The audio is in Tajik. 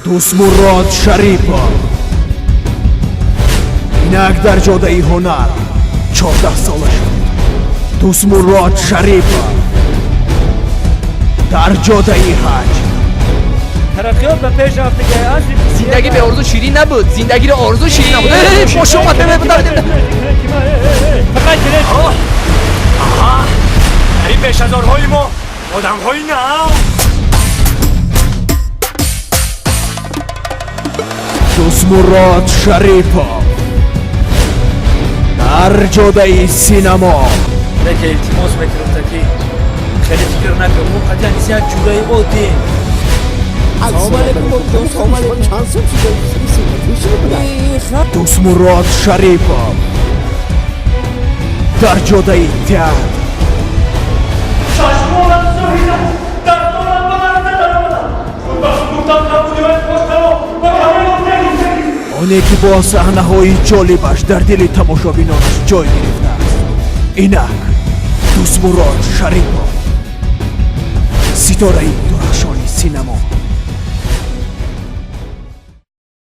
Дӯстмурод Шарипов инак дар ҷодаи ҳунар 14 сола шуд. Дӯстмурод Шарипов дар ҷодаи ҳаҷ. Тараққиёт ба пеш рафтага. Зиндагӣ бе орзу ширин набуд, зиндагиро орзу ширин набуд. Мошин омад. Фақат. Дар ин бешазорҳои мо одамҳои нав. Дӯстмурод Шарипов дар ҷодаи синамо. Лекин илтимос мекунам, ки хеле фикр накун, мо қатъиян як ҷураи оддӣ. Салом алейкум, бобоҷон, салом алейкум. Чанд сол шуда? Дӯстмурод Шарипов дар ҷодаи театр. Чашмонам сӯҳида, дастонам ба ларза даромаданд. Худ ба худ гуфтам, камбудиҳои пошкаро ба камолот мерисем. Оне ки бо саҳнаҳои ҷолибаш дар дили тамошобинонаш ҷой гирифтааст, инак Дӯстмурод Шарипов, ситораи дурахшони синамо.